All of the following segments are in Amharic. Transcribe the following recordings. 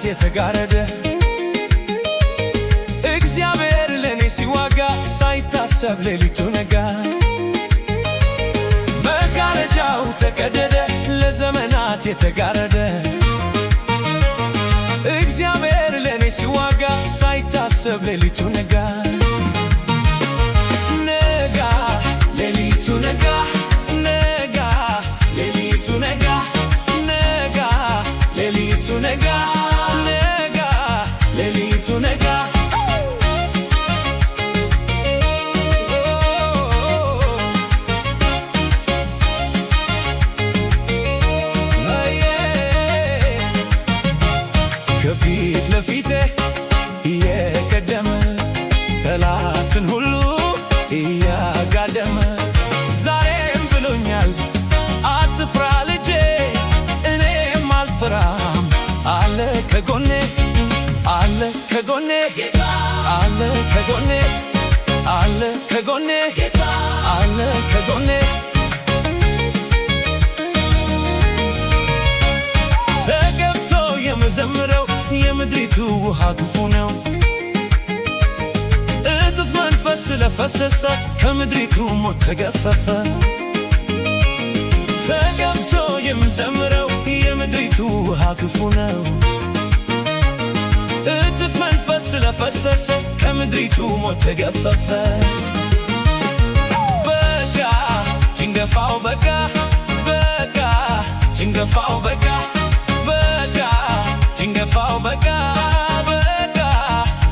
ለዘመናት የተጋረደ። እግዚአብሔር ለእኔ ሲዋጋ ሳይታሰብ ሌሊቱ ነጋ። መጋረጃው ተቀደደ፣ ለዘመናት የተጋረደ። እግዚአብሔር ለእኔ ሲዋጋ ሳይታሰብ ሌሊቱ ነጋ። ነጋ፣ ሌሊቱ ነጋ፣ ነጋ፣ ሌሊቱ ነጋ፣ ነጋ፣ ሌሊቱ ነጋ፣ ነጋ፣ ሌሊቱ ነጋ። ከፊት ለፊቴ እየቀደመ፣ ጠላትን ሁሉ እያጋደመ፣ ዛሬም ብሎኛል አትፍራ ልጄ፣ እኔም አልፈራም፣ አለ ከጎኔ፣ አለ ከጎኔ፣ አለ ከጎኔ፣ አለ ከጎኔ፣ አለ ከጎኔ። ተገብቶ የምዘምረው የምድሪቱ ውሃ ክፉ ነው። እጥፍ መንፈስ ስለፈሰሰ ከምድሪቱ ሞት ተገፈፈ። ተገብቶ የምዘምረው የምድሪቱ ውሃ ክፉ ነው። እጥፍ መንፈስ ስለፈሰሰ ከምድሪቱ ሞት ተገፈፈ። በቃ ጭንገፋው በቃ፣ በቃ ጭንገፋው በቃ፣ በቃ ጭንገፋው በቃ፣ በቃ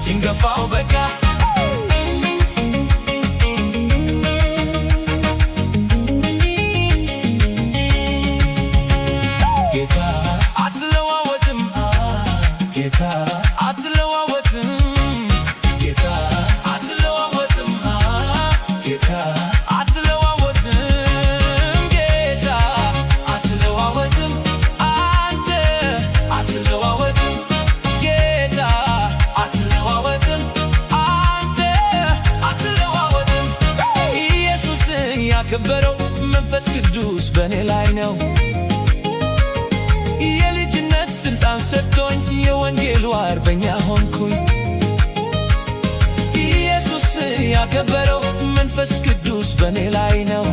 ጭንገፋው በቃ። ጌታ አትለዋወጥም፣ ጌታ አትለዋወጥም፣ ጌታ አትለዋወጥም፣ ጌታ አትለዋወጥም፣ ጌታ አትለዋወጥም፣ አንተ አትለዋወጥም፣ ጌታ አትለዋወጥም፣ አንተ አትለዋወጥም። ኢየሱስን ያከበረው መንፈስ ቅዱስ በእኔ ላይ ነው። የልጅነት ስልጣን ሰጥቶኝ የወንጌሉ አርበኛ ሆንኩኝ። ኢየሱስ ያከበረው መንፈስ ቅዱስ በእኔ ላይ ነው።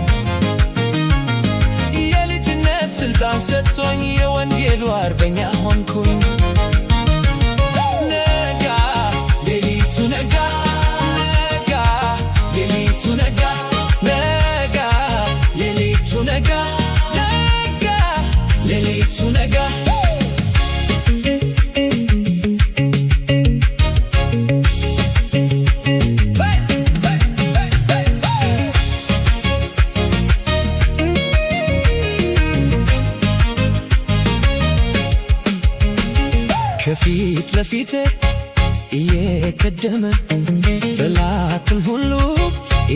የልጅነት ስልጣን ሰጥቶኝ የወንጌሉ አርበኛ ሆንኩኝ። ነጋ፣ ሌሊቱ ነጋ፣ ነጋ፣ ሌሊቱ ነጋ፣ ነጋ፣ ሌሊቱ ነጋ፣ ነጋ፣ ሌሊቱ ነጋ። ከፊት ለፊቴ እየቀደመ፣ ጠላትን ሁሉ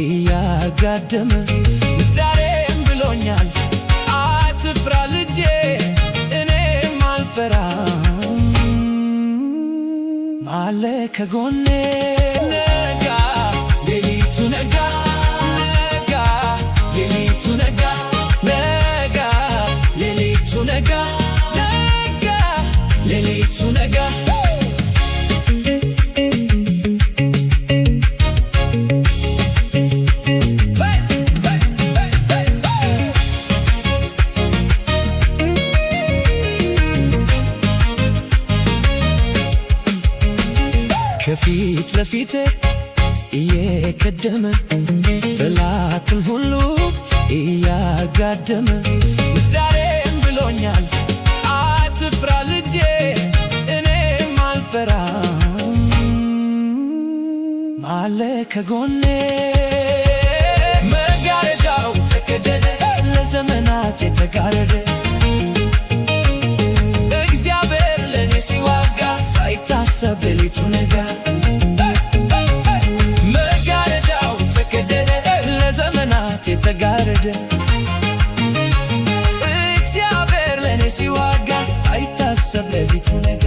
እያጋደመ፣ ዛሬም ብሎኛል አትፍራ ልጄ፣ እኔም አልፈራም፣ አለ ከጎኔ። ነጋ፣ ሌሊቱ ነጋ፣ ነጋ፣ ሌሊቱ ነጋ፣ ነጋ፣ ሌሊቱ ነጋ፣ ነጋ፣ ሌሊቱ ነጋ። ከፊት ለፊቴ እየቀደመ፣ ጠላትን ሁሉ እያጋደመ፣ ዛሬም ብሎኛል አትፍራ ልጄ፣ እኔም አልፈራም፣ አለ ከጎኔ። መጋረጃው ተቀደደ፣ ለዘመናት የተጋረደ። እግዚአብሔር ለእኔ ሲዋጋ ሳይታሰብ ሌሊቱ ነጋ። መጋረጃው ተቀደደ፣ ለዘመናት የተጋረደ። እግዚአብሔር ለእኔ ሲዋጋ ሳይታሰብ ሌሊቱ ነጋ።